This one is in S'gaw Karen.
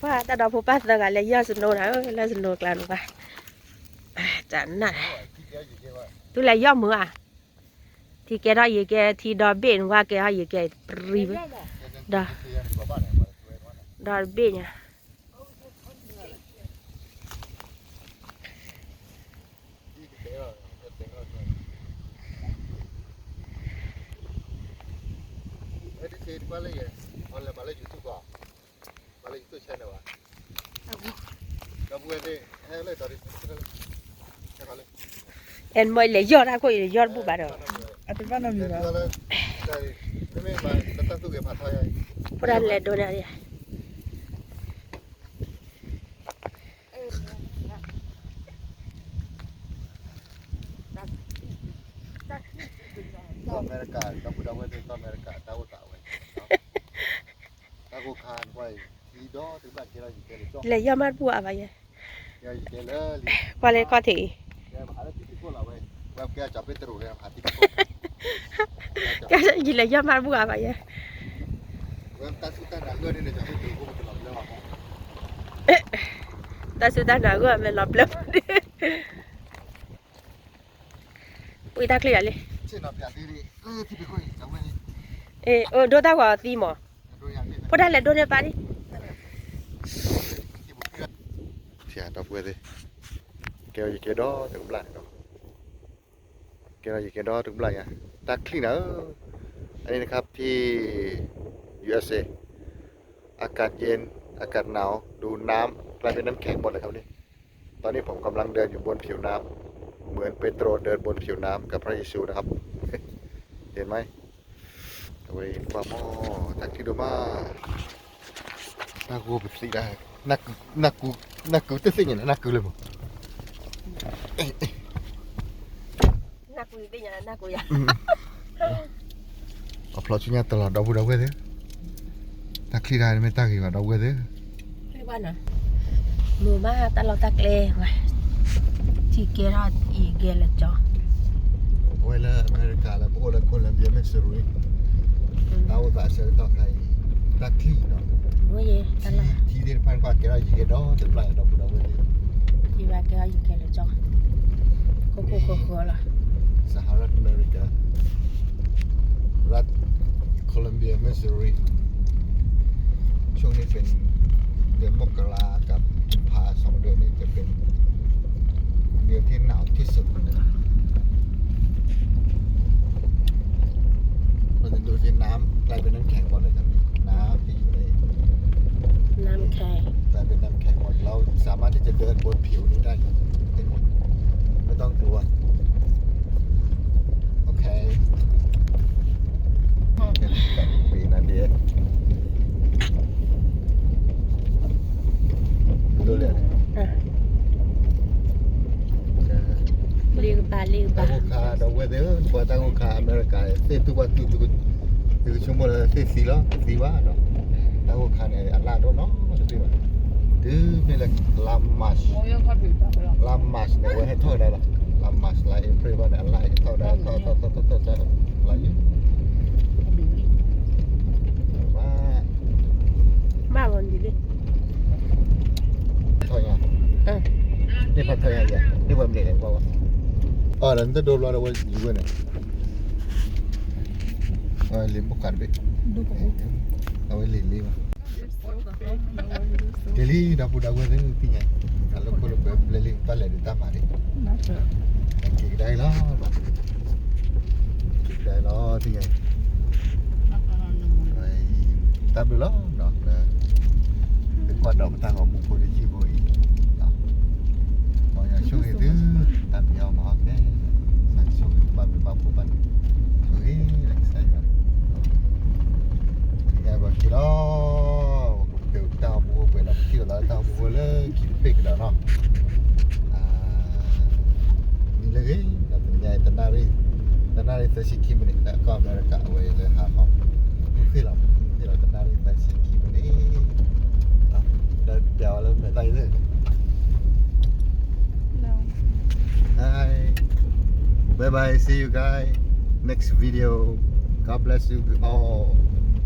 ပှၤတၢ်ဒီဖိပၢ်သၢဂၤလဲၤယီၢ် snow နၤဧၢ လၢ snow ကျါန့ၣ်ဘၣ်, တၢ်နၢ်, သုလဲၤယီၢ်မုာ်ဧါ, ထံကဲထီၣ်ယံၤကဲ ထံဒီဘ့ၣ်န့ၣ် ဝါကဲထီၣ်ယံၤကဲ ပြံ, ဒီ, ဒီဘ့ၣ်ညါ အဲၣ်မ့ၢ်လဲၤယီၢ်တၢ်ခိၣ် ယလဲၤယီၢ်တဘူၣ်ဘၣ်ဒီး, ဖိဒၣ်လဲၤဒိန့ၣ်, အမဲရကၤ ဒီပုၢ်ဒီဝဲၢ်သ့ၣ် ကီၢ်အမဲရကၤ တၢ်အိၣ်သးဝဲ, တၢ်ကိၢ်ခါန့ၣ် ပှၤအံၤ ဒီတကဘၣ်ကဲထီၣ်ယကဲလၢကၠီ, လဲၤယီၢ်မးတဘူၣ်အါဘၣ်ယဲ, ပှၤလဲၤကီၢ်ထံးအံၤ, ယလဲၤယီၢ်မးတဘူၣ်အါဘၣ်ယဲ, တၢ်စူၢ်တၢ်နာ်ဂၢၢ်မ့ၢ်လီၤပျၢၤ, ဝံတၢ်ချံၣ်ယၤလံ, အိၣ်ဒိတၢ်ဂီၤသံမး, ဖိဒၣ်လဲၤဒိန့ၢ်ပၢ်ဒံး, ဒီပုၢ်ဝဲၢ်သ့ၣ်, ကဲထီၣ်ယကဲဒီတကဘျၣ်န့ၣ်ဒီး, ကဲထီၣ်ယကဲဒီတကဘျၣ်ယၤ, တၢ်ချံၣ်နၤဧၢ, အန့ၣ်နခါဖံ ယူၢ်အ့းအ့း อากาศเย็น อากาศหนาว ดูน้ำกลายเป็นน้ำแข็งหมดเลยครับนี่ ตอนนี้ผมกำลังเดินอยู่บนผิวน้ำกับพระเยซูนะครับ เห็นไหม အဝဲကွၢ်မီၢ် တၢ်ချံၣ်ဒိၣ်မး, တၢ်ဂိၢ်ပသံဒၣ်, နၢ်ကုတသ့ၣ်ညါန့ၣ် နၢ်ကုလၢမး, အဖျီဆူညါတလီၤ ဒီပုၢ်ဒီဝဲၢ်သ့ၣ်, တၢ်ချံၣ်တၢ်မ့ၢ်တၢ်ဂ့ၤဘၣ် ဒီပုၢ်ဝဲၢ်သ့ၣ်, မုာ်မးတၢ်လီၢ်တၢ်ကျဲဝဲ, ထံကဲထီၣ်အံၤကဲလၢကၠီ, အဝဲလၢအမဲရကၤလၢပအိၣ်လၢ Columbia Missouri တၢ်အိၣ်သးဆၢကတီၢ်ခါအံၤ, တၢ်ချံၣ်နီၤ, ထံသ့ၣ်တဖၣ်န့ၣ် ပှၤကဲထီၣ်ယံၤကဲဒီတဘျၣ် ဒီပုၢ်ဒီဝဲၢ်သ့ၣ်, ယဘၣ်ကဲထီၣ်ယံၤကဲလၢကၠီ, ခိခိခိခိလီၤ Sahara America, รัฐ Columbia Missouri ช่วงนี้เป็นเดือนมกรากับกุมภา สองเดือนนี้จะเป็นเดือนที่หนาวที่สุดนะครับ เราจะดูสิ น้ำกลายเป็นน้ำแข็งหมดเลยครับ น้ำที่อยู่ใน น้ำแข็ง กลายเป็นน้ำแข็งหมด เราสามารถที่จะเดินบนผิวนี้ได้ทั้งหมด ไม่ต้องกลัว โอเค ปีนาเดีย ดูเลย လ့ကပၤ လ့ကပၤ တၢ်ဂိၢ်ခါ ဒီပုၢ်ဝဲၢ်သ့ၣ်ဧၢ, ပှၤတၢ်ဂိၢ်ခါအမဲရကၤ သ့ၣ်သူၣ်ပှၢ်သူၣ် သုကဆိကမိၣ်လၢသ့ၣ်သံလီၤ တသံဘၣ်ဒီး တၢ်ဂိၢ်ခါန့ၣ် အလၣ်ဒိၣ်နီတဘ့ၣ်ဘၣ်, တုၤမ့ၢ်လၢ လါ March လါ March န့ၣ် အဝဲဟဲထီၣ်ဝဲဒၣ်လီၤ, လါ March လါ April ဘၣ်န့ၣ် အလၣ်ဟဲထီၣ်ဝဲဒၣ် ထီၣ်ထီၣ်ထီၣ်ထီၣ်ထီၣ် လါယူၤ ဘၣ် ဘၣ်ဝဲန့ၣ်လံ ထီၣ်ညါ န့ၢ်ဖးထီၣ်ညါယၤ န့ၢ်ပှၤမနုၤလဲၣ် ကွၢ်ဝဲ အီၤဒီးနတဒိဘျီဒီးဝဲယူၤဝဲန့ၣ် လံာ်ဘိၣ်ခါတဘ့ၣ် အဝဲလံာ်လံာ်ဘၣ် က့ၤလံ ဒီပုၢ်ဒီဝဲၢ်သ့ၣ် သ့ၣ်ညါ အလၢခိၣ်လၢပှဲၤဘျဲလံ ဘၣ်လဲၤဒုးတၢ်မၤလံ က့ၤကဒါအံၤလီၤ က့ၤကဒါအံၤလီၤ သ့ၣ်ညါ တၢ်ဘျုးလီၤ လၢ ကွၢ်ဒီးပတၢ်ဂီၤမူဖိတယုၢ်ဖိအံၤ မ်ယွၤဆိၣ်ဂ့ၤသု တၢ်မံၤအီၤမၤအီၤဖဲ ဆိၣ်ဂ့ၤဘၣ်မုာ်ဘၣ်ဖိဘၣ်န့ၣ် ဆိၣ်ဂ့ၤလၢကစၢ်ယွၤ က့ၤလီၤ ပကတၢၢ်တၢ်ဂီၤမူဖိပှဲၤဒီး ပထံၣ်လိာ်သးလၢတၢ်ဂီၤမူဖိလၢခံတဘ့ၣ်ကဒီးနီၤ မံၤလၢဂ့ၤ ဒီးတနံၤညါအံၤ တနၣ်ရံၣ် တနၣ်ရံၣ်သၢဆံခံမံးနံး လၢကီၢ်အမဲရကၤ အဝဲအံၤလၢဟါခီ ဃ့ၢ်လီၤ ဃ့ၢ်လီၤတနၣ်ရံၣ်သၢဆံခံမံးနံး ဒီးပျးဝဲလၢမဲာ်သၣ်အံၤ Hi. Bye bye. See you guys next video. God bless you all.